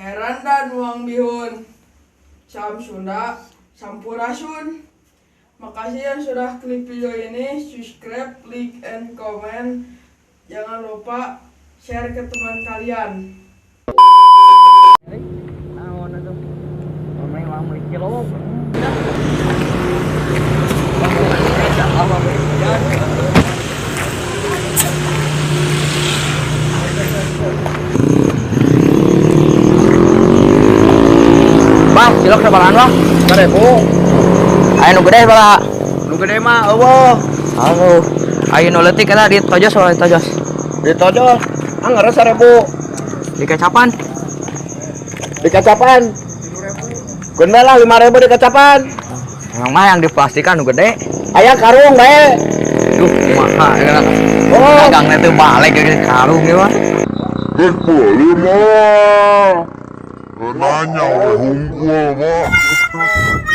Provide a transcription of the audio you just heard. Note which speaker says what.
Speaker 1: Heran dan nuang bihun. Salam Sunda, Sampurasun. Makasih yang sudah klik video ini, subscribe, like, and comment. Jangan lupa share ke teman kalian.
Speaker 2: Naon atuh? Beli beli kilo. Bah, cilok sabarahan, Bah?
Speaker 3: 1000.
Speaker 2: Aya nu gede sabaraha?
Speaker 3: Nu gede mah eueuh.
Speaker 2: Oh. Aya nu leutik eta di tojos soalnya tojos.
Speaker 3: Di tojos anggar 1000.
Speaker 2: Di kecapan?
Speaker 3: Di kecapan. Keun lah 5000 di kecapan.
Speaker 2: Emang mah yang di plastikan nu gede.
Speaker 3: Aya karung bae.
Speaker 2: Duh, kumaha ya.
Speaker 3: Oh.
Speaker 2: Dagangna teh balik ke karung ieu mah.
Speaker 4: Geus beuli mah. Nanya we hungkul mah.